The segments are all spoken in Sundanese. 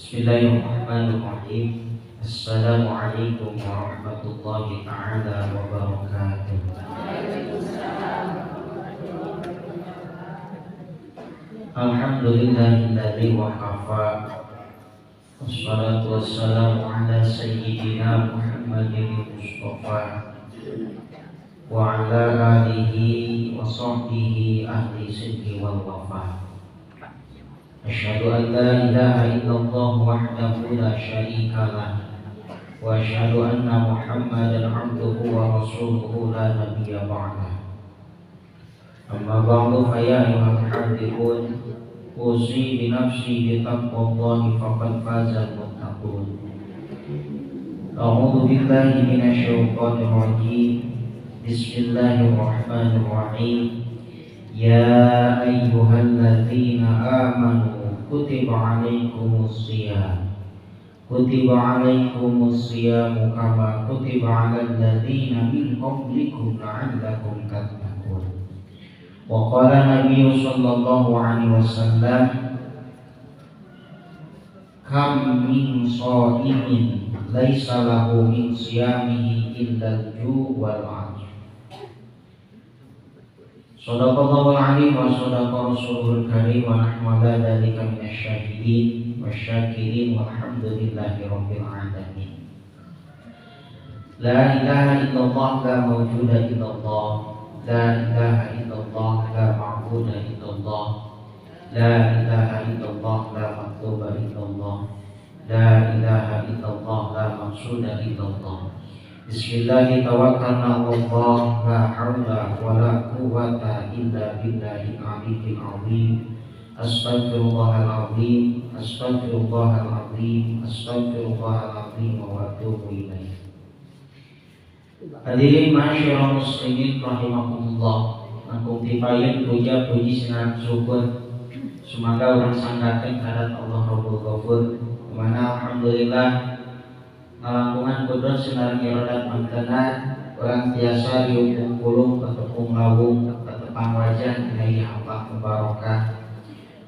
Bismillahirrahmanirrahim. Assalamualaikum warahmatullahi taala wabarakatuh. Alhamdulillahilladzi wa kafa. Wassalatu wassalamu ala sayyidina Muhammadin Mustafa wa ala alihi wa sahbihi ahli sidqi wal wafa. Asyhadu an la ilaha illallah wahdahu la syarika lah wa asyhadu anna Muhammadan abduhu wa rasuluhu la nabiyya ba'dah. Amma ba'du, fa ya ayyuhal hadirun, usi bi nafsi bi taqwallahi faqad fazal muttaqun. A'udzu billahi minasyaitonir rajim. Bismillahirrahmanirrahim. Ya ayyuhalladzina amanu kutiba alaikumus shiyam kutiba alaikumus shiyam kama kutiba alal ladzina min qablikum la'allakum tattaqun. Wa qala nabiyyu sallallahu alaihi wasallam, kam min shaimin laisa lahu min siyamihi illa al-ju' wal 'atsh. Shadaqallahu al-'azim wa shadaqa rasulul karim wa nahnu 'ala dzalika minasyahidin wasyakirin walhamdulillahi rabbil alamin. La ilaha illallah la mawjuda illallah, la ilaha illallah la ma'buda illallah, la ilaha illallah la matluba illallah, la ilaha illallah la maqsuda illallah. Bismillahi tawakkalna 'alallah, la haula wala quwwata illa billahil aliyyil azim. Astaghfirullahal azim, astaghfirullahal azim, astaghfirullahal azim wa atubu ilaih. Hadirin ma'asyiral muslimin rahimakumullah. Langkung tipayeun puja puji sinareng syukur sumangga urang sanggakeun ka Allah Rabbul Ghafur. Mana alhamdulillah ngalangkungan kudrat sinareng irodat mangkana urang tiasa riungkung pulung katepung lawung katepang wajah dina Allah mubarokah.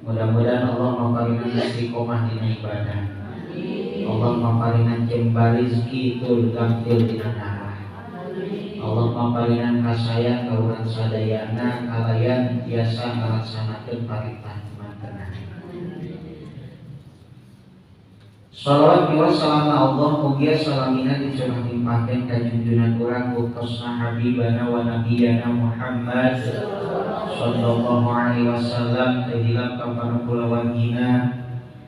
Mudah-mudahan Allah maparinan istiqomah dina ibadah. Allah maparinan jembar rezeki tul gampil dina darah. Allah maparinan kasayang ka urang sadayana kalayan tiasa ngalaksanakeun parintah mangkana. Salawat wa salam Allah mugia salamina dicurah limpahkeun ka junjunan urang utusna habibana wa nabiyana Muhammad sallallahu alaihi wasallam, teu hilap ka para kulawargina,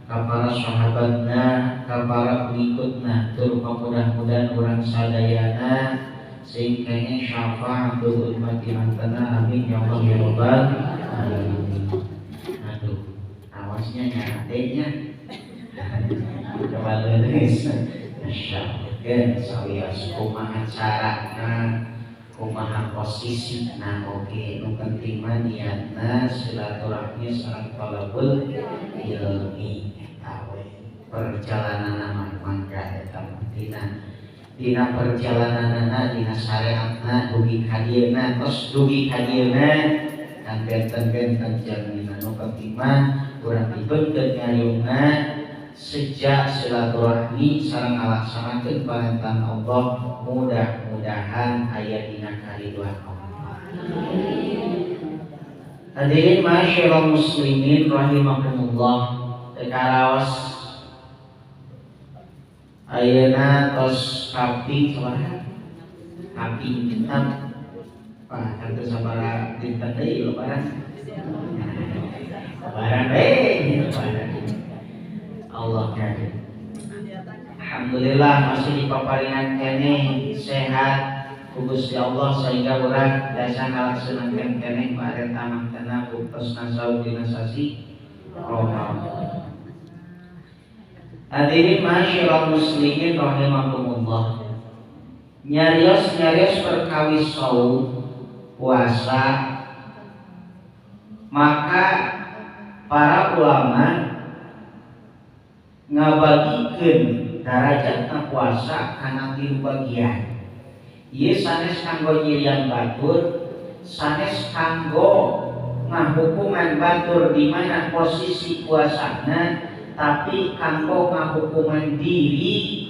ka para sahabatna, ka para pengikutna, tur mudah-mudahan urang sadayana sing kenging syafaatul ummati mantana. Amin ya Allah ya rabbal alamin. Aduh, awasnya nyatenya coba leulis. Masyaallah, sawios kumaha carana, kumaha posisina oge, nu penting mah niatna silaturahmi sareng talabul ilmi eta we. Perjalananna mah mangga eta mah dina perjalananna, dina syariatna dugi ka dieuna, tos dugi ka dieuna kan benten-benten jalmina. Nu penting mah urang dibeunkeun ngariungna sejak silaturahmi sareng ngalaksanakeun parentah Allah, mudah-mudahan aya dina karidhoan Allah. Hadirin ma'asyiral muslimin rahimakumullah, teu karaos ayeuna tos kaping sabaraha? Kaping genep. Wah, teu sabaraha dinten deui lebaran. Lebaran we, lebaran. Allah karim. Alhamdulillah masih dipaparinan keneh sehat ku Gusti Allah sehingga urang biasa ngalaksanakeun keneh parentah mangkana buktosna saum dina sasi Ramadan. Hadirin ma'asyiral muslimin rahimakumullah. Nyarios-nyarios perkawis saum puasa, maka para ulama ngabagikeun darajatna puasa kana tilu bagian. Ieu sanes kanggo nyirian batur, sanes kanggo ngahukuman batur di mana posisi puasana, tapi kanggo ngahukuman diri.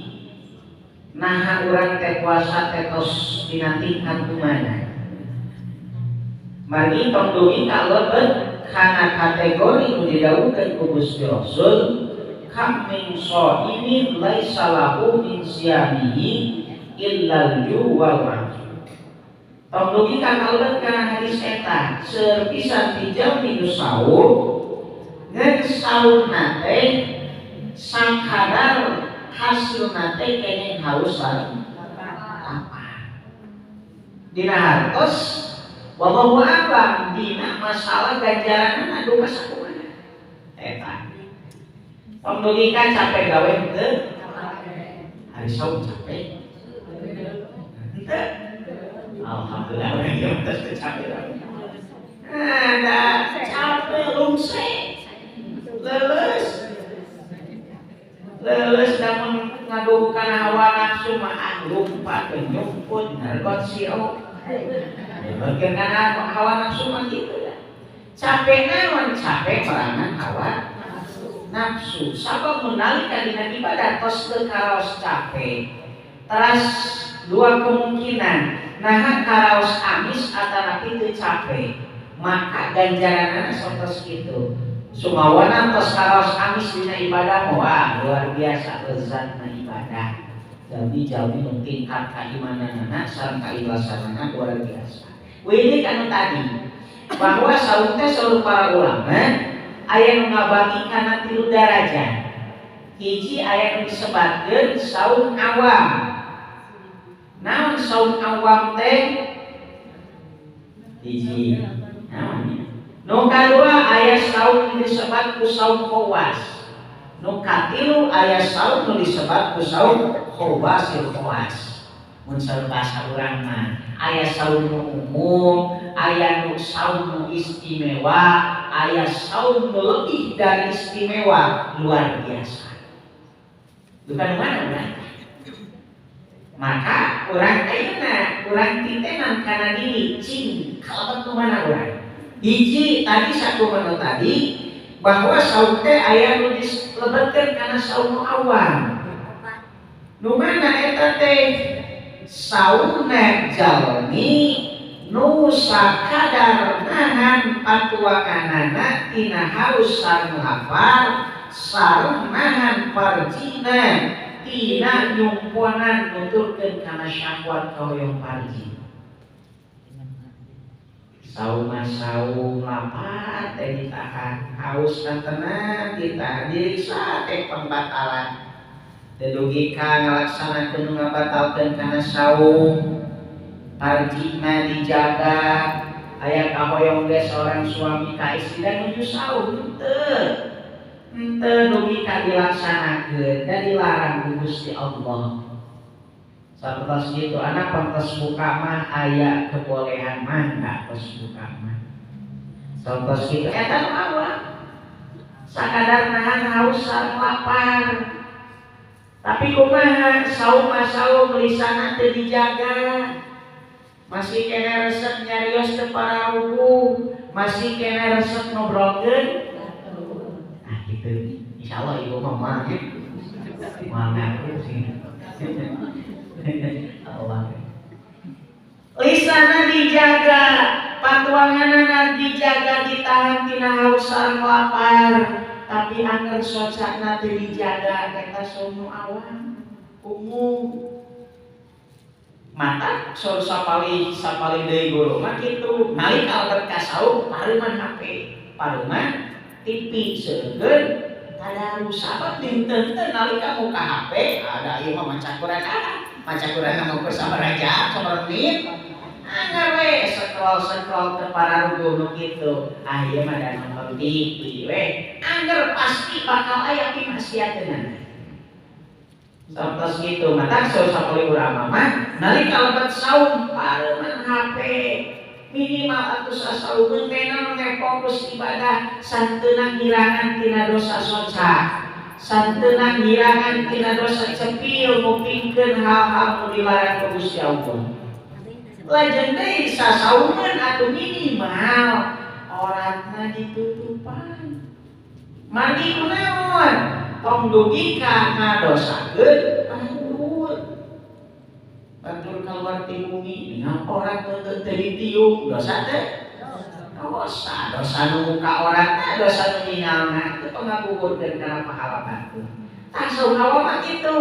Nah urang teh puasa teh tos dina tingkat kumana. Margi tong dugi kalebet kana kategori nu didawuhkeun ku Gusti Rasul, kam min shaimin laisa lahu min siyamihi illal ju' wal 'atsh. Tong dugi ka kalebet kana hadis eta, seueur pisan ti jalmi nu saum ngan saumna teh sakadar hasilna teh kenging haus sareng lapar. Dina hartos wallahu a'lam dina masalah ganjaranna duka sakumaha eta. Tong dugi ka capek gawe henteu? Hari saum capek? Henteu. Alhamdulillah urang teh capek. Ada capek lungse. Leuleus. Leuleus lamun ngaduhkan hawa nafsu mah lupa nyumput ngargot siro. Bagian kana hawa nafsu mah gitu ya. Capek naon? Capek merangan hawa nafsu. Sabab mun nalika dina ibadah tos teu karaos capek. Teras dua kemungkinan, naha karaos amis atanapi teu capek. Maka ganjaranana satos kitu. Sumawana tos karaos amis dina ibadah, wah luar biasa lezatna ibadah. Jalmi-jalmi nu tingkat kaimananana sareng kaikhlasanana luar biasa. Wih kanu tadi bahwa saum teh saur para ulama aya nu ngabagi kana 3 darajat. Hiji aya nu disebatkeun saum awam. Naon saum awam teh? Hiji. Naon? Nu kadua aya saum nu disebat ku saum khawas. Nu katilu aya saum nu disebat ku saum khawasil khawas. Mun saur bahasa urang mah aya saum nu umum, aya nu saum nu istimewa, aya saum nu lebih dari istimewa, luar biasa. Bukan mana urang? Maka urang ayeuna urang titenan kana diri cing kalebet nu mana urang. Hiji tadi satu menu tadi bahwa saum teh aya nu dilebetkeun kana saum nu awam. Nu mana eta teh? Saumna jalmi nu sakadar nahan patuanganana tina haus sareng lapar sareng nahan parjina tina nyumponan nuturkeun kana syahwat kahoyong parji. Saum saum lapar teh ditahan, haus tenang ditahan, diriksa teh pembatalan. Teu dugi ka ngalaksanakeun nu ngabatalkeun kana saum, parjina dijaga, aya kahoyong ge seorang suami ka istri dan nuju saum henteu. Henteu dugi ka dilaksanakeun dan dilarang ku Gusti Allah. Sapertos kitu anak pantes buka mah aya kebolehan mah enggak tos buka mah. Sapertos kitu eta nu awam. Sakadar nahan haus sareng lapar. Tapi kumaha saum mah saum lisana teu dijaga. Masih kena resep nyarios teu pararuguh, masih kena resep ngobrolkeun. Nah gitu. Insyaallah ibu mah moal nya. Moal ngaku sih. Allah. Lisana dijaga, patuanganana dijaga, ditahan tina haus sareng lapar, tapi anger socana teu dijaga eta saum nu awam umum. Mata saur sapalih sapalih deui guru mah kitu, nalika lebet ka saum pareuman HP, pareuman TV seukeun tadarus sabab dinten teh nalika muka HP ada ieu mah maca Quran ah. Maca Quran mah ukur sabaraha jam, sabaraha menit. Anggar we scroll-scroll ke pararuguh nu kitu. Ah ieu mah da nonton TV we. Anggar pasti bakal aya pimaksiateunana. Sapertos kitu mata saur sapalih urang mah nalika lebet saum pareuman HP minimal atuh sasaumeun teh naon teh fokus ibadah santeuna ngirangan tina dosa soca. Santeuna ngirangan tina dosa cepil ngupingkeun hal-hal nu dilarang ku Gusti Allah. Lajeng deui sasaumeun atuh minimal oratna ditutupan. Margi kunaon? Tong dugi ka ngadosakeun batur. Batur keluar ti bumi ningal orang teu ditiung dosa teh. Dosa, dosa nu muka orang teh dosa nu ningalna teu pangagugurkeun kana pahala batur. Tah saum hawa mah kitu.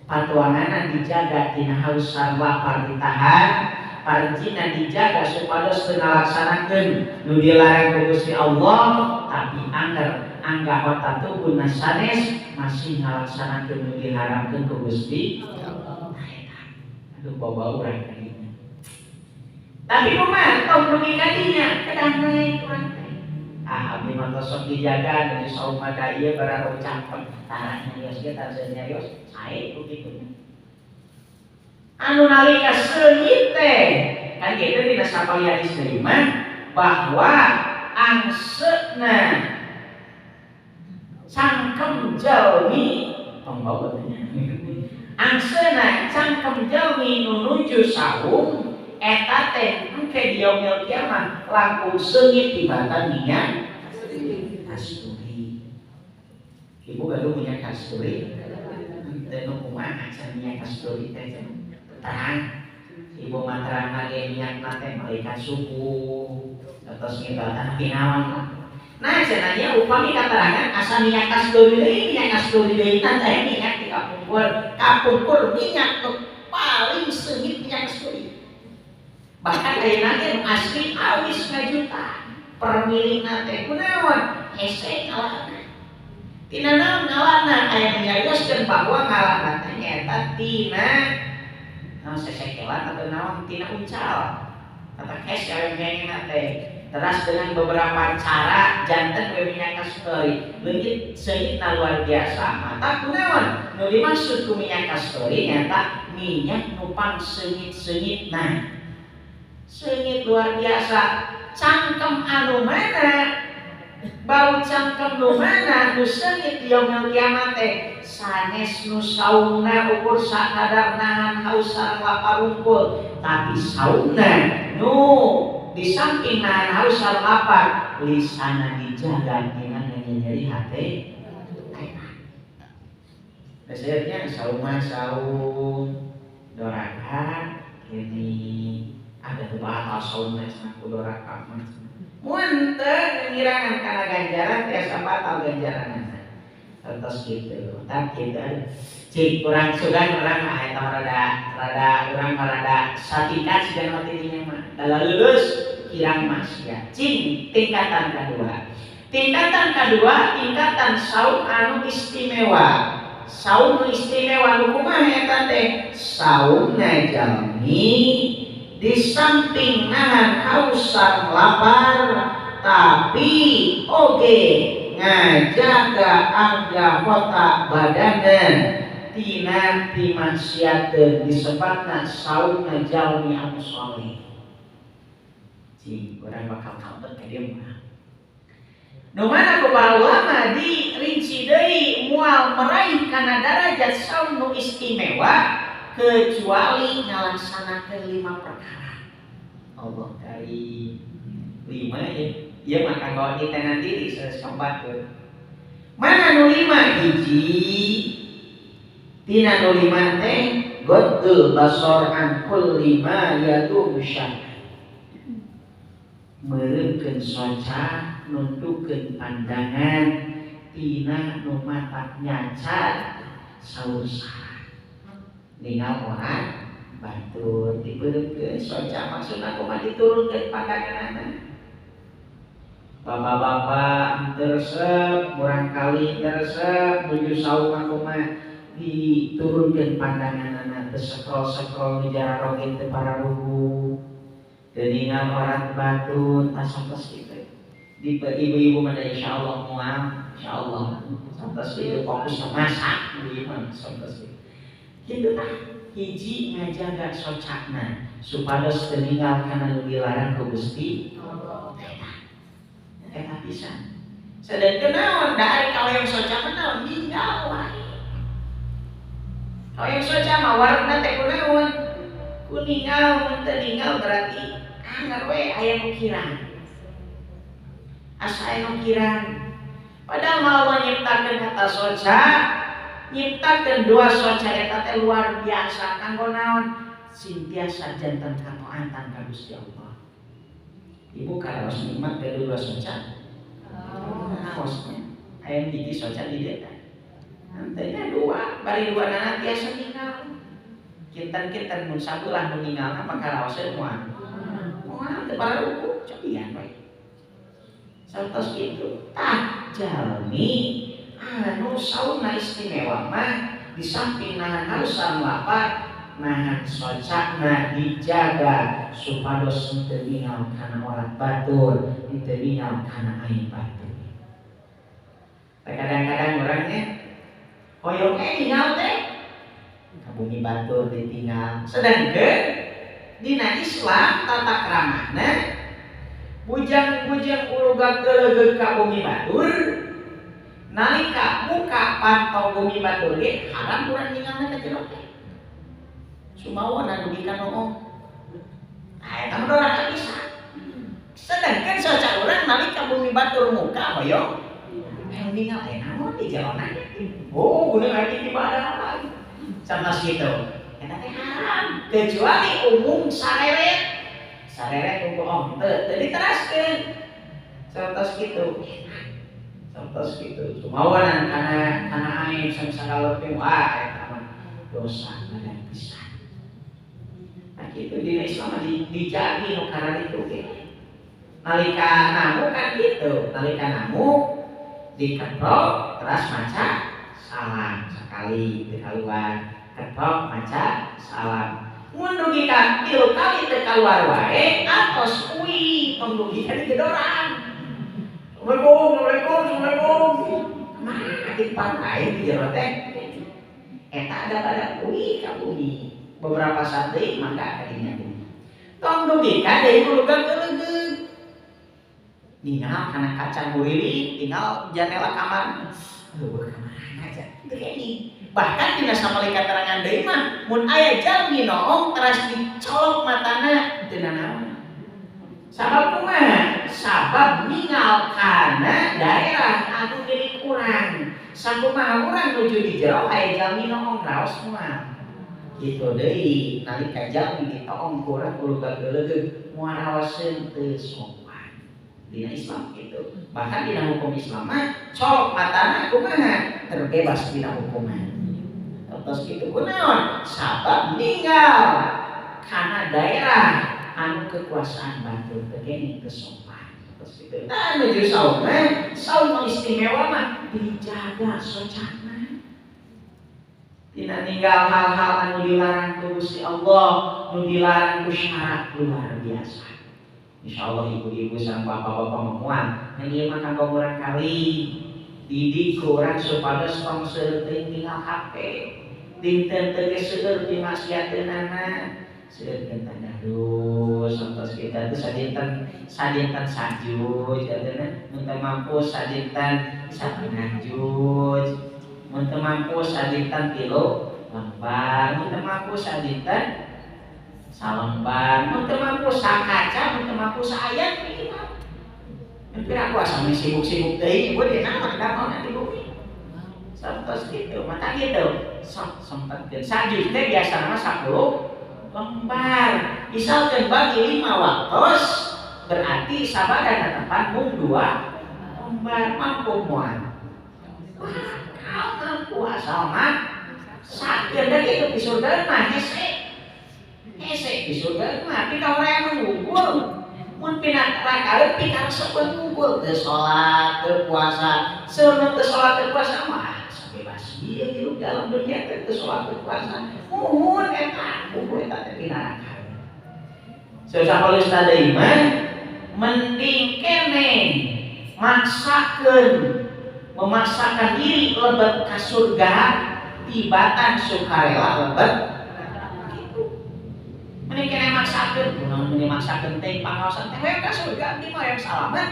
Patuanganna dijaga tina haus sareng lapar ditahan, parjina dijaga supados teu ngalaksanakeun nu dilarang ku Gusti Allah, tapi anger anggota tubuhna sanes masih ngalaksanakeun nu diharamkeun ku Gusti Allah. Aduh bau-bau urang kadinya. Tapi kumaha tong dugi kadinya kedah naik urang teh. Ah abdi mah tos sok dijaga dari saum mah da ieu barang cangkem tara nyarios ge tara nyarios sae ku kitu. Anu nalika seungit teh kan kitu dina sapali hadis deui mah bahwa angseuna cangkem jalmi tong bau angseuna cangkem jalmi nu nuju saum eta teh engke di yaumil kiamah langkung seungit tibatan minyak kasturi. Ibu gaduh minyak kasturi? Teu nu kumaha cenah minyak kasturi teh terang. Ibu mah terang ge minyakna teh malaikat subuh atos ngibatan pinawan lah. Nah cenah nya upami katerangan asa minyak kasturi deui minyak kasturi deui teh minyak di kapungkur. Kapungkur minyak nu paling seungit minyak kasturi. Bahkan ayeuna ge nu asli awis ngajuta per milina teh kunaon hese ngalana. Tina naon ngalana aya nu nyarioskeun bahwa ngalana teh nyaeta tina naon sesekelan atau naon tina uncal. Kata hese aya ngengena teh. Teras dengan beberapa cara janten we minyak kasturi leungit seungitna luar biasa. Mata kunaon nu dimaksud ku minyak kasturi nyaeta minyak nu pang seungit-seungitna. Seungit luar biasa. Cangkem anu mana? Bau cangkem nu mana nu seungit di yaumil kiamat teh sanes nu saungna ukur sakadar nahan haus sareng lapar unggul, tapi saungna nu di samping nahan haus sareng lapar lisana dijaga tina nyeri hate. Biasanya saum mah saum doraka ini ada tuh batal saumna cenah ku doraka mah. Mun teu ngirangan kana ganjaran tiasa batal ganjaranna. Entos kitu. Tah kitu. Cik urang sugan urang mah eta rada urang mah rada satingkat siga nu tidinya mah. Dalah lulus kirang maksiat. Cing tingkatan kadua. Tingkatan kadua tingkatan saum anu istimewa. Saum nu istimewa nu kumaha eta teh? Saumna jalmi di samping nahan haus sareng lapar tapi oge ngajaga anggota badana tina pimaksiateun disebutna saumna jalmi anu soleh. Cing urang bakal kalebet ka dieu mah. Nu mana ku para ulama dirinci deui moal meraih kana darajat saum nu istimewa kecuali ngalaksanakeun 5 perkara. Allah karim. 5 ya. Ieu mah kanggo nitenan diri sasambatkeun. Mana nu 5? Hiji tina nu 5 teh ghaddul basar an kulli ma yadu syah. Meureumkeun soca nundukeun pandangan tina nu matak nyacat saur sara. Ningal orang batur dibeureumkeun soca maksudna kumaha diturunkeun pandanganna. Bapak-bapak teresep, murangkali teresep nuju saum kumaha diturunkeun pandanganna teu sekrol-sekrol di jararoge teu pararuhu. Teu ningal orang batur tasantos kitu. Di ibu-ibu mah insyaallah moal, insyaallah santos kitu fokus masak ibu mah santos kitu. Kitu tah hiji ngajaga socakna supados teu ninggal kana nu dilarang ku Gusti Allah. Eta pisan. Sedangkan naon da ari kahoyong soca mah naon ninggal wae. Kahoyong soca mah warna teh kunaon? Ku ninggal mun teu ninggal berarti anger we aya nu kirang. Asa aya nu kirang. Padahal Allah nyiptakeun eta soca, nyiptakeun dua soca eta teh luar biasa kanggo naon? Sing tiasa janten kataatan ka Gusti Allah. Ibu karaos nikmat gaduh dua soca. Kaosnya aya hiji soca di dieu teh. Antena dua, bari dua nana tiasa ninggal. Kinten-kinten mun sabelah nu ninggalna maka karaoseun moal. Moal teu pararuku cobian we. Satos kitu. Tah jalmi anu sauna istimewa mah di samping nahan haus sareng lapar, nahan socana dijaga supados henteu ningal kana orat batur, henteu ningal kana aib batur. Kadang-kadang orangnya hoyong ningal teh ka bumi batur ditinggal. Sedangkan dina Islam tata kramana bujang-bujang uluga geulegeug ka bumi batur, nalika muka panto bumi batur ge haram urang ningalna ka jero teh. Sumawana dugi ka noong. Nah, eta mah doraka bisa. Sedangkan soca urang nalika bumi batur muka hoyong hayang ningal aya naon di jerona. Oh, guna lagi ibadah lagi. Sama gitu. Eta teh haram kecuali umum sareret. Sareret unggul oh teu teu diteraskeun. Satos kitu. Satos kitu. Sumawana kana aib sagala leutik wah eta mah dosa badan pisan. Nah kitu di Islam mah dijagi nu kararitu ge. Nalika namu kan gitu, nalika namu diketok terus maca salam sekali teu kaluar, ketok maca salam. Mun dugi ka 3 kali teu kaluar wae atos uih tong dugi ka digedoran. Assalamualaikum, assalamualaikum, assalamualaikum. Mana di pantai di jero teh? Eta ada pada uih ka bumi. Beberapa saat deui mangga ka dinya bumi. Tong dugi ka deui ulugan geulegeug. Ningal kana kaca nguriling, tinggal jendela kamar. Eueuh ka mana aja. Teu kene. Bahkan dina samali katerangan deui mah mun aya jalmi noong teras dicolok matana teu nanaon. Sabab kumaha? Sabab ningal kana daerah anu milik urang. Sakumaha urang nuju di jero aya jalmi noong raos moal. Kitu deui nalika jalmi ditoong ku urang uluga geulegeug moal raoseun teu sopan. Dina Islam gitu. Bahkan dina hukum Islam mah colok matana kumaha terbebas dina hukuman. Terus kitu kunaon? Sabab ninggal kana daerah anu kekuasaan batur teu kene teu sopan. Terus kitu. Nah nuju saum mah, saum istimewa mah dijaga socana. Tina ninggal hal-hal anu dilarang ku Gusti Allah, nu dilarang ku syarat luar biasa. Insya Allah ibu-ibu sama bapak-bapak memuan, ngan ieu mah kanggo murang kali didik ku urang supados tong seueur teuing tinggal HP. Dinten teu ge seueur ti maksiateunana. Seueur tadarus, satos kita teh sadinten sadinten sajuz, katana mun teu mampu sadinten satengah juz, mun teu mampu sadinten 3 lembar, mun teu mampu sadinten salembar, mun teu mampu sakaca, mun teu mampu saayat minimal. Hampir aku asa sibuk-sibuk deui, ibu di naon da di bumi. Satos kitu, mata kitu. Sok sempetkeun. Sajuz teh biasana mah 10 lembar. Misalkeun bagi 5 waktos, berarti sabada netepan mung 2 lembar mampu moal. Wah, kau mampu asal mah sakeun da kitu di surga mah hese. Hese di surga mah pikahoream unggul. Mun pinarakaeun pikaresepeun unggul teu salat, teu puasa. Seueur teu salat teu puasa mah bebas ieu hirup dalam dunia teh teu salat teu puasa. Muhun eta, muhun eta teh pinarakaeun. Sakolis deui mah mending kene maksakeun memaksakan diri lebet ka surga tibatan sukarela lebet gitu. Mending kene maksakeun, kunaon mending maksakeun teh pangaosan teh we ka surga abdi mah yang salamet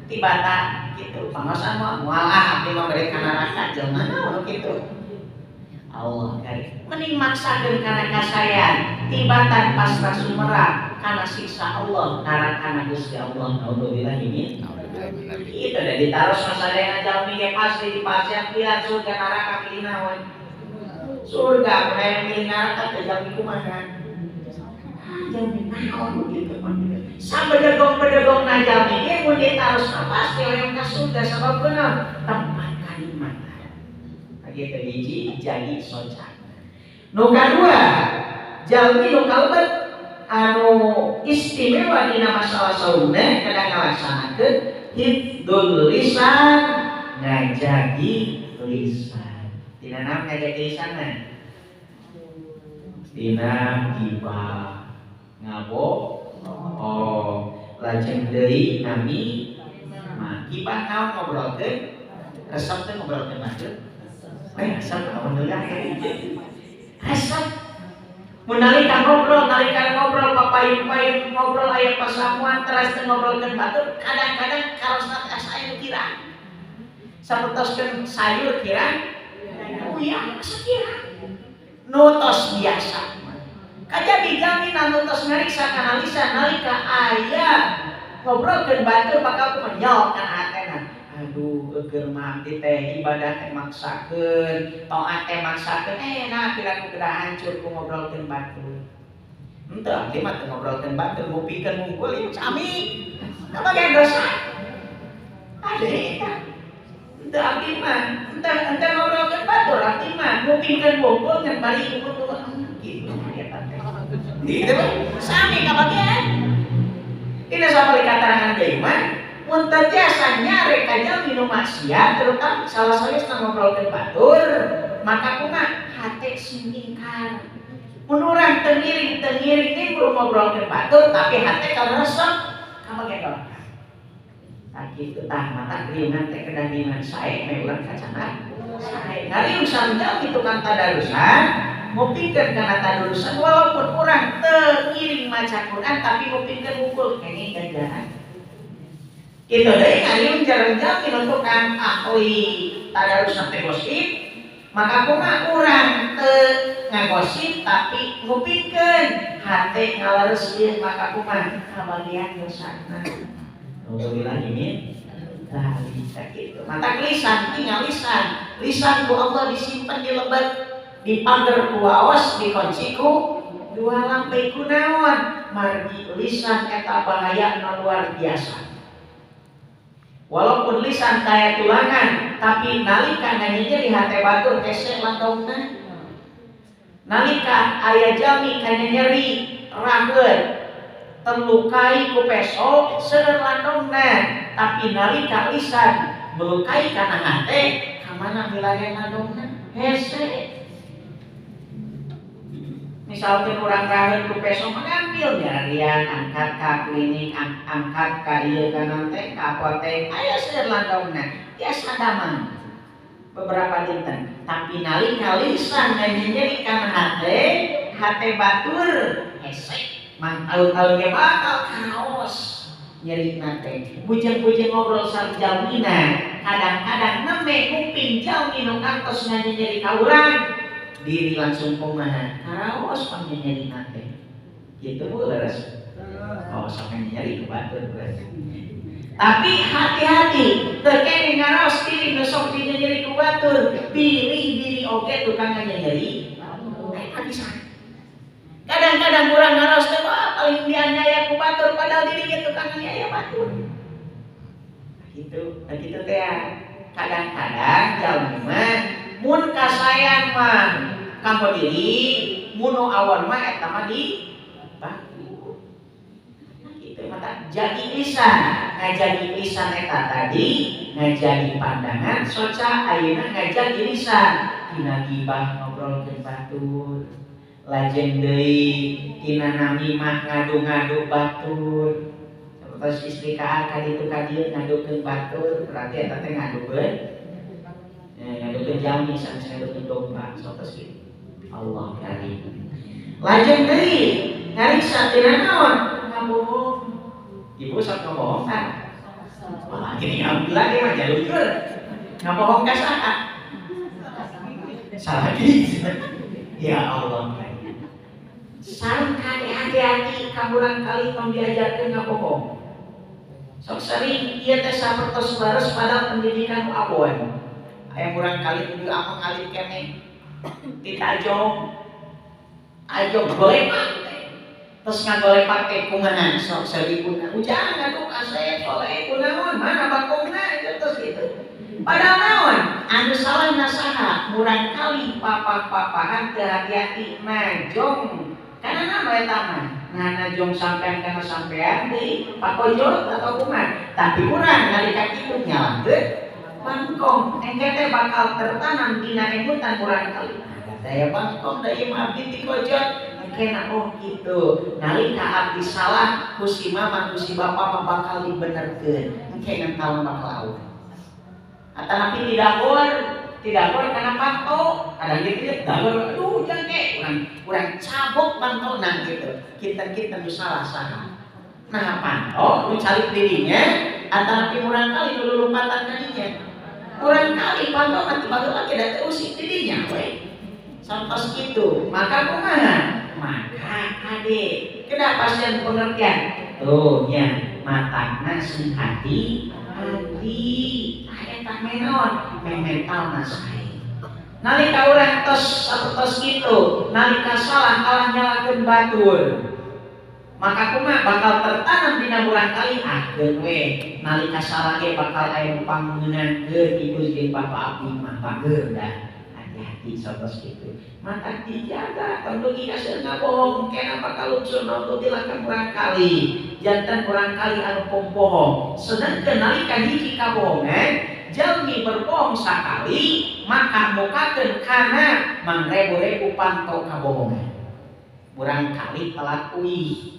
tibatan gitu. Pangaosan mah moal ah abdi mah bere ka neraka jelema naon kitu. Allah kari. Mending maksakeun kana kasaean tibatan pasrah sumerah kana siksa Allah narakana Gusti Allah. Naudzubillah ini. Itu udah ditaruh masalahnya jalmi ge pasti di pasian pilihan surga neraka pilih naon. Surga mun aya milih neraka teh jalmi kumaha? Jalmi naon gitu mah. Sabedegong-bedegong na jalmi ge mun ditaros pasti hoyong ka surga sabab kunaon? Tempat kanikmatan. Kitu hiji jadi soca. Nu kadua, jalmi nu kalebet anu istimewa dina masalah saumna kedah ngalaksanakeun hifdzul lisan, ngajagi lisan. Tina naon ngajagi lisanna? Tina gibah, ngabo, oh, lajeng deui nami mah. Gibah naon ngobrolkeun? Resep teh ngobrolkeun batur. Resep alhamdulillah. Resep. Mun nalika ngobrol papayun-payun ngobrol aya pasamuan teras teh ngobrolkeun batur, kadang-kadang karosna teh asa aya kirang. Sapertoskeun sayur kirang, uyah asa kirang. Nu tos biasa. Kajabi jaminan nu tos ngariksa kana lisan nalika aya ngobrolkeun batur bakal kumenyok kana hatena. Aduh, eueur mah abdi teh ibadah teh maksakeun, taat teh maksakeun, nah piraku kedah hancur ku ngobrolkeun batur. Henteu abdi mah teu ngobrolkeun batur, ngupikeun wungkul ieu sami. Kabagian dosa. Ade eta. Henteu abdi mah, henteu ngobrolkeun batur, abdi mah ngupikeun wungkul ngan bari wungkul kitu eta teh. Gitu mah sami kabagian. Dina sapali katarangan deui mah mun teu tiasa nyarek ka jalmi nu maksiat terutama salah sawiosna ngobrolkeun batur maka kumaha hate sing ingkar. Mun urang teu ngiring nimbrung ngobrolkeun batur tapi hate kaleresep kabagian doraka. Tah kitu tah mata riungan teh kedah riungan sae meh urang kacana sae. Ngariung sareng jalmi tukang tadarusan ngupingkeun kana tadarusan walaupun urang teu ngiring maca Quran tapi ngupingkeun wungkul kenging ganjaran. Kitu deui ngariung jarang jalmi nu tukang ahli tadarusan teh gosip, maka kumaha urang teu ngagosip tapi ngupingkeun hate ngalereskeun maka kumaha kabagian dosana. Alhamdulillah ini tah kitu. Mata lisan tinggal lisan. Lisan ku Allah disimpan di lebet, dipager ku waos, dikunci ku dua lampai ku naon. Margi lisan eta bahaya luar biasa. Walaupun lisan kaya tulangan, tapi nalika nyanyinya di hate batur hese landongna. Nalika aya jalmi kanya nyeri raheut terlukai ku peso seueur landongna, tapi nalika lisan melukai kana hate ka mana milarian landongna hese. Misalkan orang raheut ku peso mengambil nyarian angkat ka klinik, angkat ka ieu kana teh ka apotek, aya seueur landongna tiasa damang beberapa dinten. Tapi nalika lisan nyeri kana hate, hate batur hese mang tahun-tahun ge bakal kaos nyeri teh. Bujeng-bujeng ngobrol sareng jalmina, kadang-kadang neme kuping jalmi nu kantos nyeri ka urang diri langsung kumaha karaos pangnyeri teh. Gitu bu leres. Oh sok nyeri ku batur berarti. Tapi hati-hati, teu kene ngaraos diri nu sok dinyeri ku batur, pilih diri oge tukang nyeri. Eta bisa. Kadang-kadang urang ngaraos teh wah paling dianiaya ku batur padahal diri ge tukang nganiaya batur. Gitu, nah kitu teh. Kadang-kadang jalmi mah mun kasayan mah kanggo diri, mun nu awon mah eta mah di batur. Gitu mata jadi lisan, ngajagi lisan eta tadi, ngajagi pandangan soca ayeuna ngajagi lisan tina gibah ngobrolkeun batur. Lajeng deui tina namimah ngadu-ngadu batur. Sapertos istri ka ka ditu ka dieu ngadukeun batur, berarti eta teh ngadukeun ngadukeun jalmi sanes ngadukeun domba sapertos kitu. Allah karim. Lajeng deui ngariksa tina naon? Ngabohong. Ibu sok ngabohong kan? Wah, gini alhamdulillah dia mah jujur. Ngabohong ka saha? Salah. Ya Allah. Sareng kade hati-hati ka murang kali tong diajarkeun ngabohong. Sok sering ieu teh sapertos leres pada pendidikan abon. Aya murang kali nuju ameng alit keneh. Ditajong. Ayo golepak teh. Terus ngagolepak teh kumaha sok saribuna. Ujang aduh kasep soleh kunaon mana bakongna itu terus gitu. Padahal naon anu salah nasaha murang kali papa-papahan teu hati-hati najong. Karena nama eta mah nah najong sampean kana sampean deui pakojot atau kumaha. Tapi urang nalika kitu nyalahkeun bangkong engke teh bakal tertanam dina emutan murang kali. Daya bangkong da ieu mah abdi tikojot engkena oh gitu. Nalika abdi salah ku si mama ku si bapa mah bakal dibenerkeun. Engke nang bakal awet. Atanapi tidak bor karena panto kadang gitu ya dagor aduh jangan ke urang cabok pantona gitu kita nu salah saha nah panto nu calik dirinya atanapi murang kali nu lompatan kadinya murang kali panto mah teu baheula ge da teu usik dirinya we santos kitu maka kumaha maka kade kedah pasien pengertian tuh nya matana sing hati hati eta menon mental nasai nalika urang tos sapertos kitu nalika salah kalah nyalakeun batur maka kumaha bakal tertanam dina murang kali akeun we nalika salah ge bakal aya nu pangmeunangkeun ibu jeung bapa abdi mah bager dah hati-hati sapertos kitu maka dijaga tong dugi ka seueur ngabohong kena bakal unsur naudzubillah ka murang kali janten murang kali anu pompohong sedangkeun nalika hiji kabohongan jalmi berbohong sakali maka mukakeun kana mangrebu-rebu panto kabohongan. Murang kali telat uih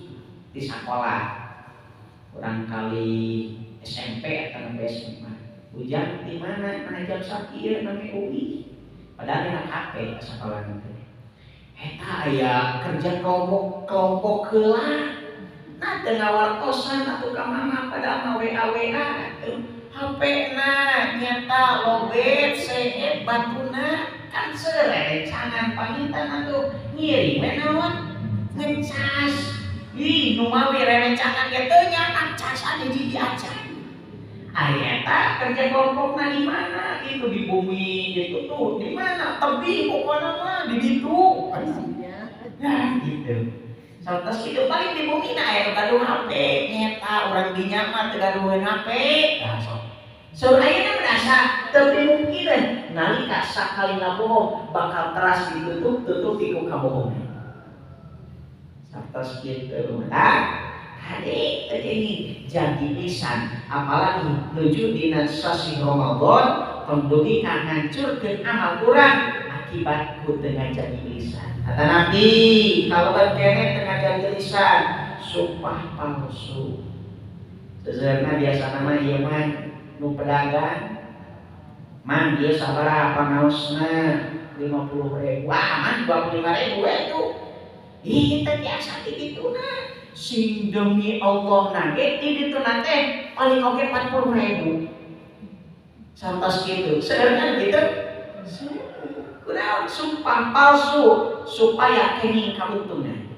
di sakola. Murang kali SMP atau nembe SMA. Hujan di mana? Mana jam sakieu name uih. Padahal dina HP sakola teh. Eta aya kerja kelompok heula. Nah teu ngawartosan atuh ka mama padahal mah WA WA atuh. HP na nyata lobet seep batuna kan serencangan pangintan atuh ngiring we naon ngecas ih nu mawi rerencangan ge teu nyanak casan hiji acan ari eta kerja kelompokna di mana itu di bumi gitu tuh di mana tebih pokona mah di ditu nah gitu satos kitu paling di bumi na aya nu gaduh HP nyeta urang dinya mah teu gaduheun HP tah sok so ayeuna merasa teu mungkin nalika sakali ngabohong bakal teras ditutup-tutup ku kabohongan. Satos kitu mah hade teu ini jadi lisan apalagi nuju dina sasih Ramadan tong dugi ka ngancurkeun amal urang akibat ku teu ngajagi lisan. Kata Nabi kalaban keneh teu ngajagi lisan sumpah palsu. Seseurna biasa nama ieu mah nu pedagang mang ieu sabaraha pangaosna 50.000 wah mang 25.000 we tuh ih teu biasa ti dituna sing demi Allah na ge ti dituna teh paling oge 40.000 santos kitu seueur kan kitu kunaon sumpah palsu supaya kenging kauntungan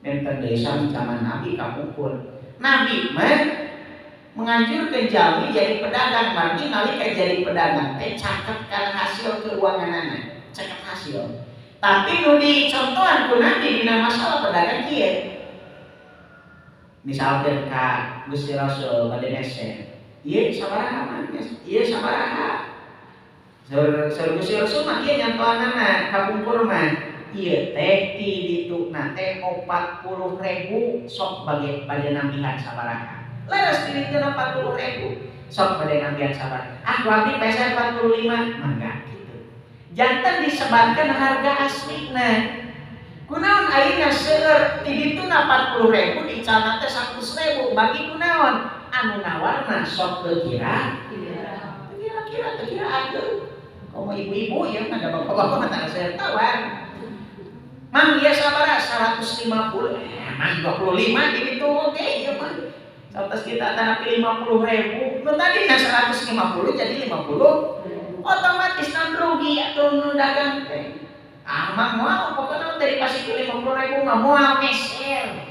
benten deui zaman Nabi kapungkur Nabi mah menganjurkan jalmi jadi pedagang margi nalika jadi pedagang teh caket kana hasil keuanganana caket hasil tapi nu dicontohan ku Nabi dina masalah pedagang kieu misalkeun ka Gusti Rasul bade meser ieu sabaraha manes ieu sabaraha saur Gusti Rasul mah kieu nyantoanana kapungkur mah ieu teh ti dituna teh 40.000 sok bage bade nambihan sabaraha leres diditu 40.000 sok bade nambihan sabaraha ah ku abdi peser 45 mangga kitu janten disebatkeun harga aslina kunaon ayeuna seueur ti dituna 40.000 dicalna teh 100.000 bagi kunaon anu nawarna sok teu kira kira teu kira atuh komo ibu-ibu ya mah da bapak-bapak mah teu seueur tawar mang ieu sabaraha 150 mang 25 di ditu oge ieu mah satos kita tanapi 50.000 nu tadina 150 jadi 50 otomatis nan rugi atuh nu dagang teh ah mah moal pokona dari pasti 50.000 mah moal meser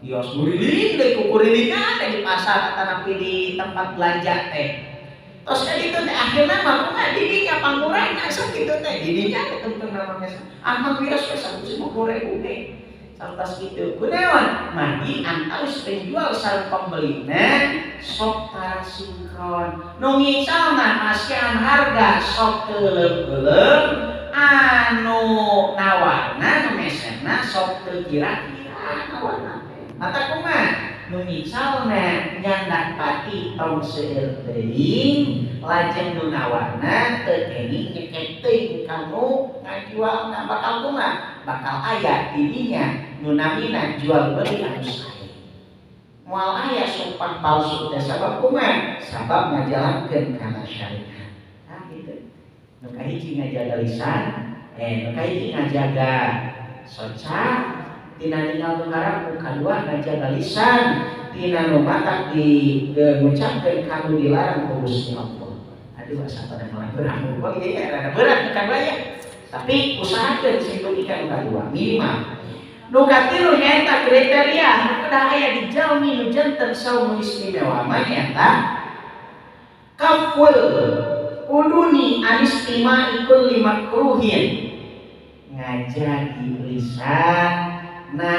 Kios guriling deui kukurilingan di pasar atanapi di tempat belanja teh. Tos ka ditu teh akhirna mah kumaha didinya pangmurahna sakitu teh didinya tungtungna mah meser. Ah mah wios we 150.000 ge. Santos kitu. Kunaon? Madi antawis penjual sareng pembelina sok tara sinkron. Nu ngicalna masihan harga sok teu euleum-euleum, anu nawarna nu meserna sok teu kira-kira nawarna teh. Mata kumaha? Nu ngicalna nyandak pati tong seueur teuing, lajeng nu nawarna teu kenging nyekek teuing ka nu ngajualna. Bakal kumaha? Bakal aya didinya nu namina jual beli anu sae. Moal aya sumpah palsu teh sabab kumaha? Sabab ngajalankeun kana syariat. Nah gitu. Nu kahiji ngajaga lisan, nu kahiji ngajaga soca tina ningal nu haram, nu kadua ngajaga lisan tina nu matak di ngucapkeun kanu dilarang ku Gusti Allah. Aduh asa pada malah berat kok ieu ya, rada berat nu kadua ya. Tapi usahakeun sing dugi ka nu kadua minimal. Nu katilu nyaeta kriteria nu kedah aya di jalmi nu janten saum istimewa mah nyaeta kaful uduni anistima'i kulli makruhin. Ngajagi lisan na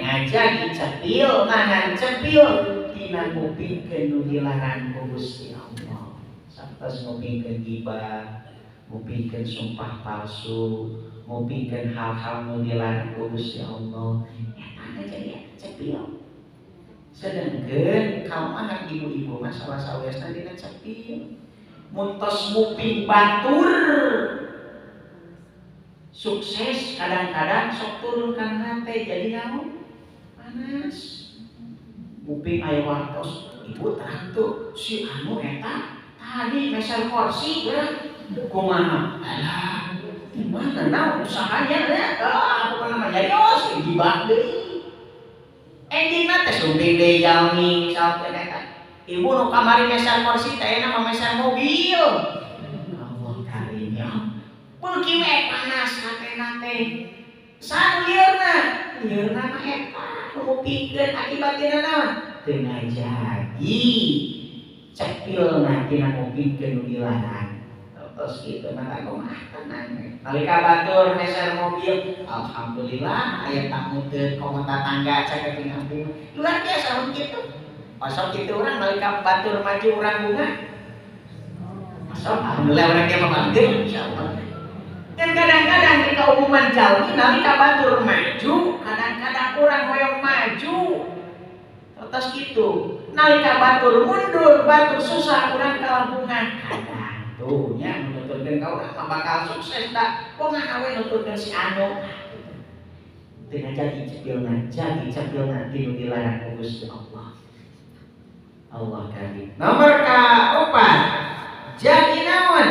ngajagi cepil nahan cepil tina ngupingkeun nu dilarang ku Gusti Allah. Satos ngupingkeun gibah, ngupingkeun sumpah palsu, ngupingkeun hal-hal nu dilarang ku Gusti Allah, eta ngajagi cepil. Sedengkeun kalemahan ibu-ibu mah salah sawiosna dina cepil. Mun tos nguping batur sukses kadang-kadang sok turun kana hate jadi naon? Panas. Nguping aya wartos, ibu terang tuh si anu eta tadi meser kursi ya. Kumaha? Alah, di mana naon usahanya ya? Ah, pokona mah jadi os gibah deui. Enjingna teh sumping deui jalmi misalkeun eta. Ibu nu kamari meser kursi teh ayeuna mah meser mobil. Allah karim ya. Beuki we panas hatena teh. Saha lieurna? Lieurna mah eta nu ngupingkeun akibat dina naon? Teu ngajagi cepilna tina ngupingkeun nu dilarang. Tos kitu mah aku mah tenang we. Nalika batur meser mobil, alhamdulillah aya tamu teu komo tatangga caket jeung abdi. Luar biasa mun kitu. Osok kitu urang nalika batur maju urang bunga. Osok alhamdulillah urang ge mah bangga insyaallah. Dan kadang-kadang di keumuman jalmi nalika batur maju, kadang-kadang urang hoyong maju. Tos kitu. Nalika batur mundur, batur susah urang kalah bunga. Kadang tuh nya nuturkeun ka urang mah bakal sukses da. Kok ngawe nuturkeun si anu. Teu ngajagi cepilna, jadi cepilna ti nu dilarang ku Gusti Allah. Allah karim. Nomor kaopat, jadi naon?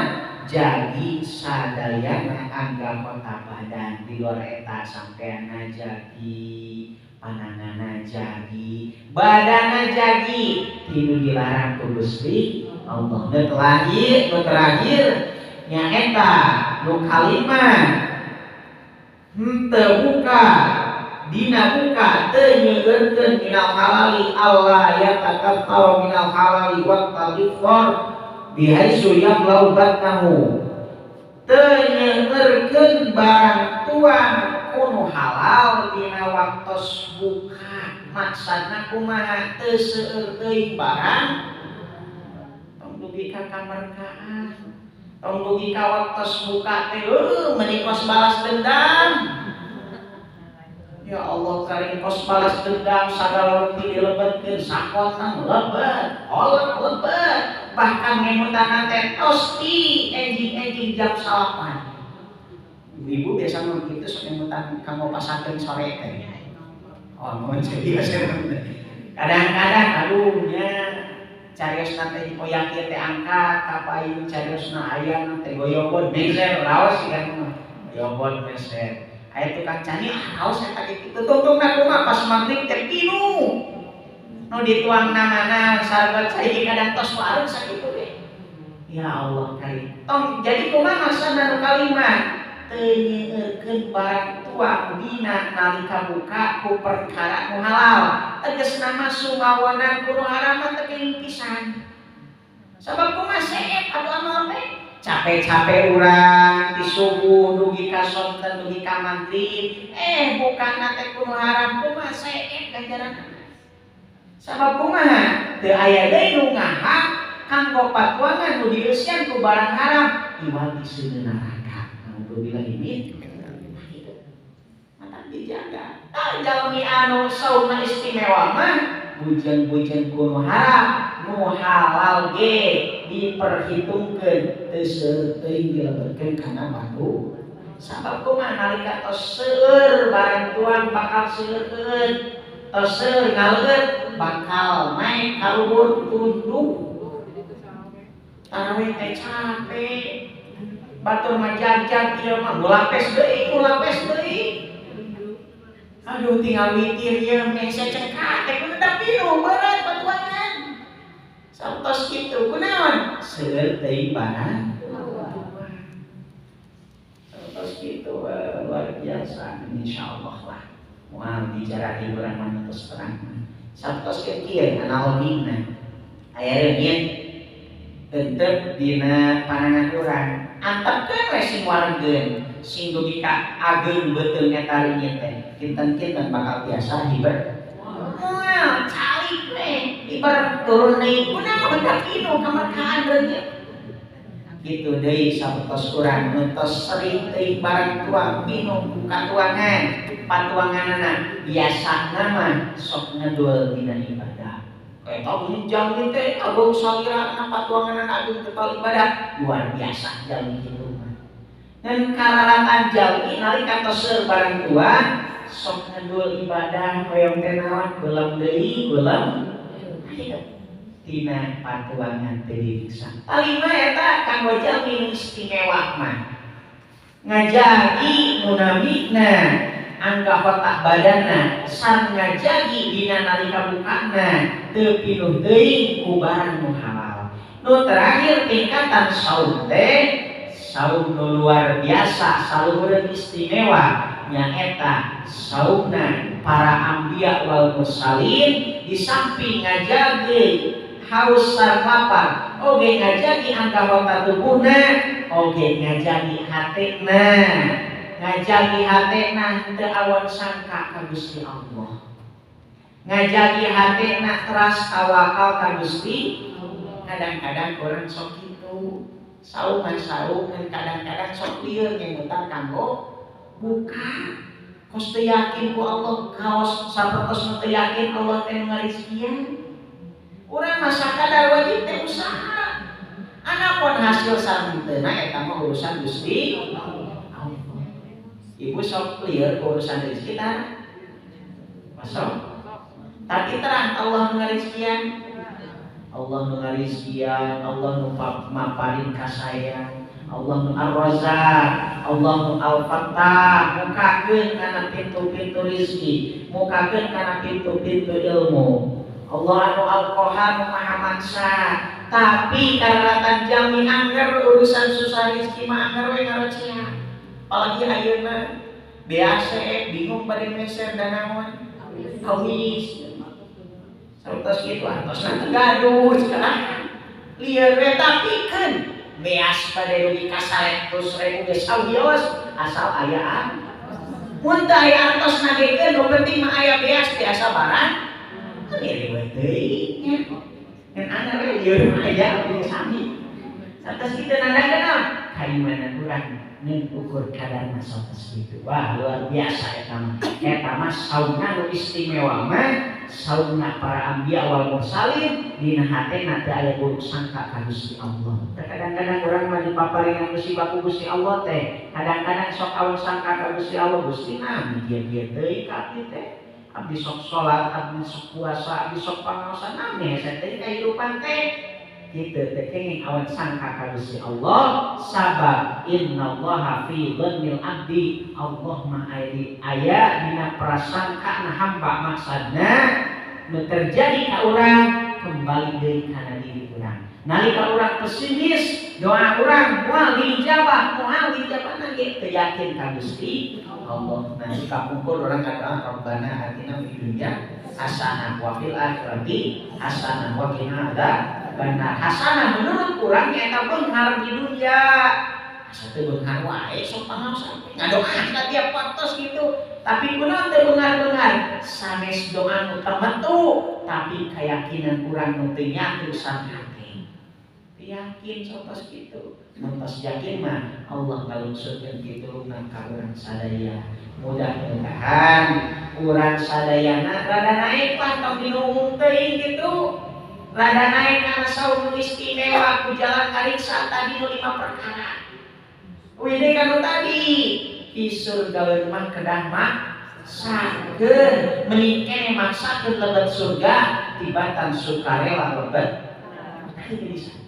Jadi sadayana anggota badan di luar eta sampean ngajagi, pananganna jagi, badanna jagi ti nu dilarang ku Gusti Allah. Nu terakhir, nu terakhir nyaeta nu kalima henteu buka dina buka teu nyeueurkeun minal halali Allah yatakaffar minal halali wa iftar bihaisu yamlau batnahu. Teu nyeueurkeun barang tuang kunu halal dina waktos buka. Maksudna kumaha? Teu seueur teuing barang tong dugi ka kamerkaan, tong dugi ka waktos buka teh meuni kos balas dendam. Ya Allah karim kos balas dendam sagala rupi dilebetkeun, sakotna lebet, kolak lebet, bahkan ngemutanna teh tos di enjing-enjing jam 9. Ibu biasa mun kitu sok ngemutan kanggo pasakeun sore teh. Oh, mun jadi kadang-kadang aduh nya cariosna teh koyak ieu teh angkat ka payun cariosna aya teh goyobod meser raos kan goyobod meser. Aya tukang cani ah raos eta kitu tungtungna kumaha pas magrib teh pinuh. Nu dituangna mana sarua cai kadang tos warung sakitu ge. Ya Allah karim. Tong jadi kumaha maksudna nu kalima? teu nyeueurkeun barang tuang dina nalika buka ku perkara nu halal. Tegasna mah sumawonan ku nu haram mah teu kenging pisan. Sabab kumaha seep atuh amal teh? Capek-capek urang ti subuh dugi ka sonten dugi ka magrib, bukana teh ku nu haram kumaha seep ganjaranna. Sabab kumaha? Teu aya deui nu ngahak kanggo patuangan nu dieusian ku barang haram iwal di seuneu neraka. Naudzubillah min. Mata dijaga. Tah jalmi anu saumna istimewa mah bujeng-bujeng ku nu haram, nu halal ge diperhitungkeun teu seueur teuing dilebetkeun kana batu. Sabab kumaha nalika tos seueur barang tuang bakal seueurkeun, tos seueur ngaleueut bakal naik ka luhur tunduk. Tarawih teh capek. Batur mah jagjag ieu mah ngulapes deui, ngulapes deui. Aduh tinggal witir ieu meh secengkak teh kudu pinuh berat patuangan. Satos kitu kunaon? Seueur teuing barang. Satos kitu luar biasa insyaallah lah. Moal bicara urang mah tos terang. Satos kieu analogina. Aya reungit entep dina panangan urang. Antepkeun we sing waregeun, sing dugi ka ageung beuteung eta reungit teh. Kinten-kinten bakal biasa hiber. Moal calik we hiber turun deui kunaon da pinuh kamerkaan reungit. Kitu deui sapertos urang nu tos sering teuing barang tuang pinuh ku katuangan, patuanganana biasana mah sok ngedul dina ibadah. Eta jalmi teh ageung salirana patuanganana ageung tepal ibadah luar biasa jalmi kitu mah. Ngan kararatan jalmi nalika tos seueur barang tuang sok ngedul ibadah hoyong teh naon beuleum deui beuleum tina patuangan teu diriksa. Kalima eta kanggo jalmi istimewa mah ngajagi munamikna angga otak badanna sareng ngajagi dina nalika bukana teu pinuh teuing ku barang nu halal. Nu terakhir tingkatan saum teh saum nu luar biasa saluhureun istimewa nyaeta saumna para anbiya wal mursalin di samping ngajagi haus sareng lapar oge ngajagi angga otak tubuhna oge ngajagi hatena ngajagi hatena teu awon sangka ka Gusti Allah ngajagi hatena teras tawakal ka Gusti. Kadang-kadang orang sok kitu saum saum kadang-kadang sok lieur nyemutan kanggo buka kos teu yakin ku Allah kaos sapertos teu yakin Allah teh ngarizkian. Urang mah sakadar wajib teh usaha. Anapun hasil sahenteuna eta mah urusan Gusti Allah. Ibu sok lieur urusan rezeki tah? Masuk. Tapi terang Allah ngarizkian. Allah nu ngarizkian, Allah nu maparin ka saya. Allah nu Ar-Razzaq, Allah nu Al-Fattah, mukakeun kana pintu-pintu rezeki, mukakeun kana pintu-pintu ilmu. Allah anu Al-Qahar Maha Maksa. Tapi karatan jalmi angger urusan susah rezeki mah angger we ngarocea. Apalagi ayeuna biasa bingung bade meser danaon. Awis. Satos kitu antosna teu gaduh cenah. Lieur we tapi keun beas bade dugi ka 100.000 geus awios asal aya. Mun teu aya antosna ge keun nu penting mah aya beas biasa barang. Ngiri we teuing nya. Ngan anger we lieur mah aya abdi sami. Satos kitu nandakeun naon? Kaimanan urang ngan ukur kadarna satos kitu. Wah, luar biasa eta mah. Eta mah saumna nu istimewa mah saumna para anbiya wal mursalin dina hatena teu aya buruk sangka ka Gusti Allah. Kadang-kadang urang mah dipaparingan musibah ku Gusti Allah teh, kadang-kadang sok awon sangka ka Gusti Allah, Gusti nah kieu-kieu teuing ka abdi teh. Abdi sok salat, abdi sok puasa, abdi sok pangaosan nami hese teh kahirupan teh. Kitu teh kenging awan sangka ka Gusti Allah sabab innallaha fi dhannil abdi, Allah mah aya dina prasangka na hamba, maksudna nu terjadi ka urang urang kembali deui kana diri urang. Nalika urang pesimis, doa urang moal diijabah, moal diijabah ge teu yakin ka Gusti Allah. Nah, kapungkur urang ngadoa Rabbana atina fid dunya hasanah wa fil akhirati hasanah wa qina adzabannar. Hasanah menurut urang nyaeta beunghar di dunya. Asa teu beunghar wae sok pangaosan. Ngadoa satiap waktos gitu. Tapi kunaon teu beunghar-beunghar? Sanes doa nu temetu, tapi keyakinan urang nu teu nyatu sareng hate. Yakin sotos gitu. Mun tos yakin mah Allah ngalungsurkeun pitulungna ka urang sadaya. Mudah-mudahan urang sadayana rada naik lah tong dinu umum teuing gitu. Rada naik kana saum istimewa ku jalan ngariksa tadi nu 5 perkara. Wih kanu tadi di surga mah kedah maksakeun mending kene maksakeun lebet surga tibatan sukarela lebet. Bisa.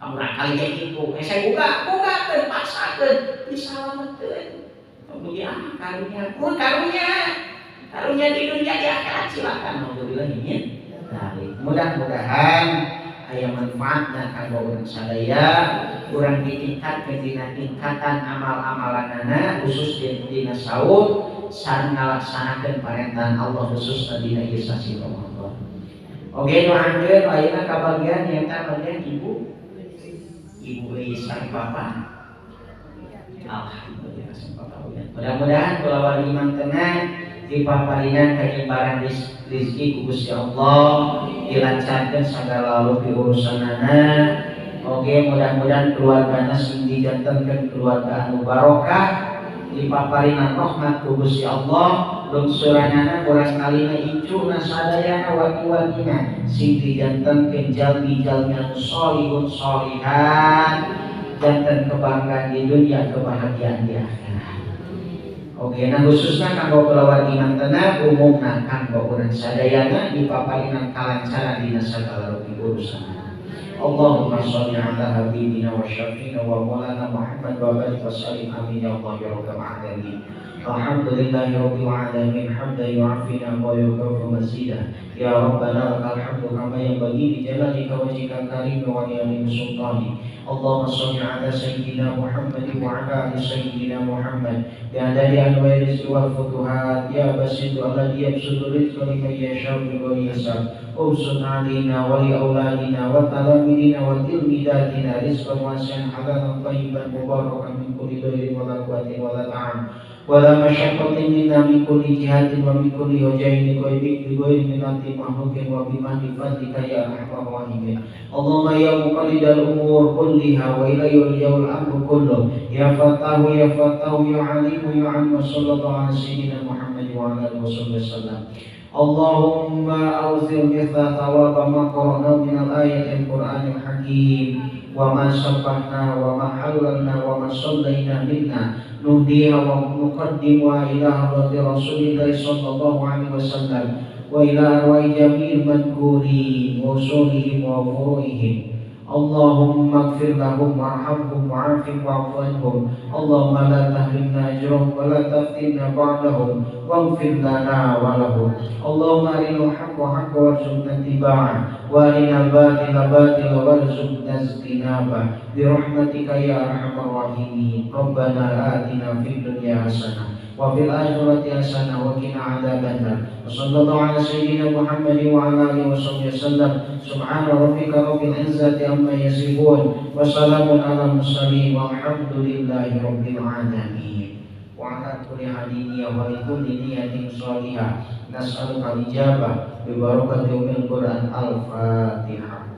Kamu kali kayak gitu, saya bukakeun paksakeun disalametkeun. Kemudian karunya, pun karunya, karunya di dunia di akhirat silakan. Alhamdulillah ini. Mudah-mudahan aya manfaatna kanggo urang sadaya, urang ditingkatkeun dina tingkatan amal-amalanana khusus dina saum sareng ngalaksanakeun parentahan Allah khususna dina ieu sasi Ramadan. Oke, doakeun ayeuna kabagian nyaeta bagian ibu Ibu sareng bapak. Alhamdulillah sareng bapak. Mudah-mudahan kulawargi mangkena dipaparinan kajembaran rizki ku Gusti Allah, dilancarkeun sagala rupi urusanana. Oke, mudah-mudahan keluargana sing dijantenkeun keluarga anu barokah, dipaparinan rahmat ku Gusti Allah, lungsuranana kurang kalina incuna sadayana waki-wakina sing dijantenkeun jalmi-jalmi anu sholihun sholihat, janten kebanggaan di dunia, kebahagiaan di akhirat. Oke, nah khususnya kanggo kulawargi mantena, umumna kanggo urang sadayana dipaparinan kalancaran dina sagala rupi urusan. Allahumma sholli ala habibina wa syafiina wa maulana Muhammad wa alihi wasallim. Amin ya Allah ya rabbal alamin. Alhamdulillahi rabbil alamin hamdan yu'afina wa yukafu mazida. Ya Rabbana lakal hamdu kama yanbaghi li jalalika wajhikal karim wa li azimi sultani. Allahumma sholli ala sayyidina Muhammad wa ala ali sayyidina Muhammad bi adadi anwa'i rizqi wal futuhat ya basitu alladhi yabsutu rizqa liman yasha'u bi ghairi hisab. Ubsut alaina wa li auladina wa talamidina wa tilmidatina rizqan wasi'an halalan thayyiban mubarakan min kulli dhairin wa la quwwatin wa la ta'am wa la masyaqqatin minna min kulli jihatin wa min kulli wajhin bi ghairi minati mahlukin wa bi mahdi fadlika ya arhamar rahimin. Allahumma ya muqallidal umur kulliha wa ila yurja'ul amru kulluh ya fatahu ya fatahu ya alimu ya alim. Sallallahu ala sayyidina Muhammad wa ala alihi wasallam. Allahumma awzil mithla thawaba ma qara'na min al-ayatil Qur'anil Hakim wa ma sabbahna wa ma halalna wa ma sallayna minna nuhdiha wa nuqaddimuha ila hadrati Rasulillahi sallallahu alaihi wasallam wa ila arwahi jami'il madhkurin wa usulihim wa furu'ihim. Allahumma ighfir lahum warhamhum wa'afihim wa'fu anhum. Allahumma la tahrimna ajrahum wa la taftinna ba'dahum waghfir lana wa lahum. Allahumma arinal haqqa haqqan warzuqna ittiba'ah wa arinal batila batila warzuqna ijtinabah bi rahmatika ya arhamar rahimin. Rabbana atina fid dunya hasanah wa fil akhirati hasanah wa qina adzabannar. Sallallahu ala sayyidina Muhammad wa ala alihi wasallam. Subhana rabbika rabbil izzati amma yasifun wa salamun ala mursalin walhamdulillahi rabbil alamin. Wa ala kulli halin wa li kulli niyatin sholihah nas'aluka al-ijabah bi barakati ummil Qur'an. Al-Fatihah.